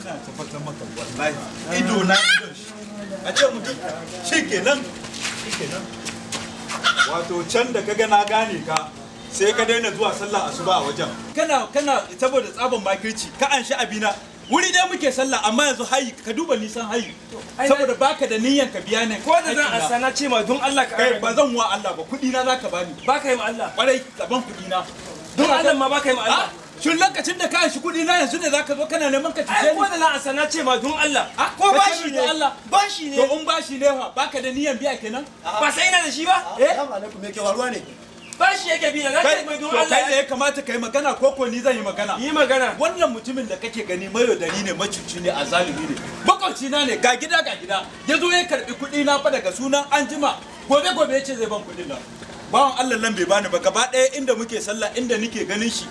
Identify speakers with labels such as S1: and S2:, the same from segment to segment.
S1: Ina tabbatar maka wallahi ido na idon shi. A ce mutum shikenan shikenan. Wato can da kaga na gane ka sai ka daina zuwa sallah asuba a wajen. Kana saboda tsaban makirci ka anshi abina. Wuri dai muke sallah amma yanzu hayi ka duba nisan hayi. Saboda baka da niyyan ka biya ne.
S2: Ko da zan ansa na ce ma don Allah ka
S1: kai ba zan wa Allah ba kudi na zaka bani.
S2: Baka yi ma Allah.
S1: Kwarai ka ban kudi na.
S2: Don Allah ma baka yi ma Allah.
S1: Shin lokacin da ka anshi kudi na yanzu ne zaka zo kana neman ka cuce ni?
S2: Ai ko da na ansa na ce ma don Allah. Ko bashi ne
S1: Allah.
S2: Bashi ne.
S1: To in bashi ne fa baka da niyyan biya kenan?
S2: Ba sai ina da shi ba?
S1: Eh.
S3: Assalamu alaikum, me ke faruwa ne?
S2: Bashi yake bi na ce mai don Allah.
S1: Kai ne ya kamata kai magana ko ko ni zan yi magana?
S2: Yi magana.
S1: Wannan mutumin da kake gani mayaudari ne, macuci ne, azalimi ne. Makwabci na ne, ga gida ga gida. Ya zo ya karbi kuɗi na fa daga sunan anjima. Gobe gobe ya ce zai ban kuɗin nan. Bawan Allah nan bai bani ba gaba ɗaya inda muke sallah inda nike ganin shi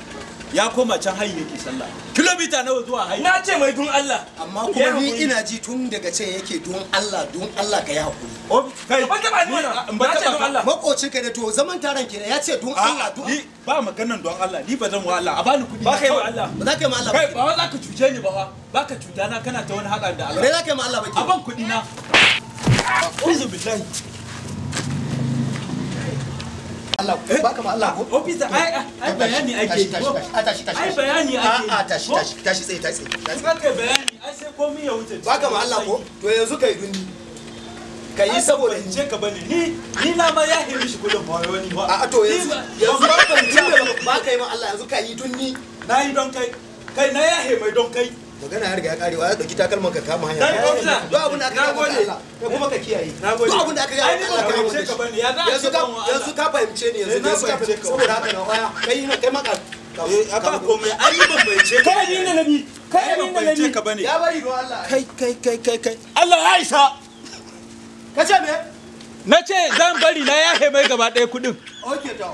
S1: ya koma can hayi yake sallah. Kilomita nawa zuwa hayi?
S2: Na ce mai don Allah.
S3: Amma kuma ni ina ji tun daga can yake don Allah don Allah ka yi hakuri.
S1: Kai
S2: ban taba ni wannan. Na ce don Allah.
S3: Makocin ka ne to zaman taron kenan ya ce don Allah don
S1: ni ba maganan don Allah ni ba zan wa Allah a bani kuɗi.
S2: Ba kai wa Allah.
S3: Ba za ka yi ma Allah
S1: ba. Kai ba za ka cuce ni ba fa. Ba ka cuta na kana ta wani haɗa da Allah.
S3: Ba za ka yi ma Allah ba
S1: ke. A ban kuɗi na. Uzu billahi.
S3: Allah baka ma Allah ko
S1: officer ai ai bayani ake
S3: tashi tashi
S1: ai bayani ake
S3: a tashi tashi tashi tsaye tashi tsaye
S1: kai bayani ai sai komai ya wuce
S3: baka ma Allah ko to yanzu kai dundi kai saboda
S1: in ce ka bane ni na ma ya hiri shi kudin ba wani ba
S3: a to yanzu yanzu ba ba kai ma Allah yanzu kai dunni
S1: na yi don kai kai na yahe mai don kai
S3: magana ya riga ya karewa ya dauki takalman ka kama hanya duk abin da aka ga maka Allah kai kuma ka kiyaye duk abin da aka ga maka Allah ka yi yanzu ka fahimce ni yanzu ka fahimce saboda haka na waya kai na kai maka
S1: eh ba komai ai ban fahimce ka
S2: kai ni na nabi kai ni na nabi
S1: ka bane
S3: ya bari don Allah
S1: kai kai kai kai kai Allah ya isa
S3: ka ce me
S1: na ce zan bari na yahe mai gaba ɗaya kuɗin
S3: okay to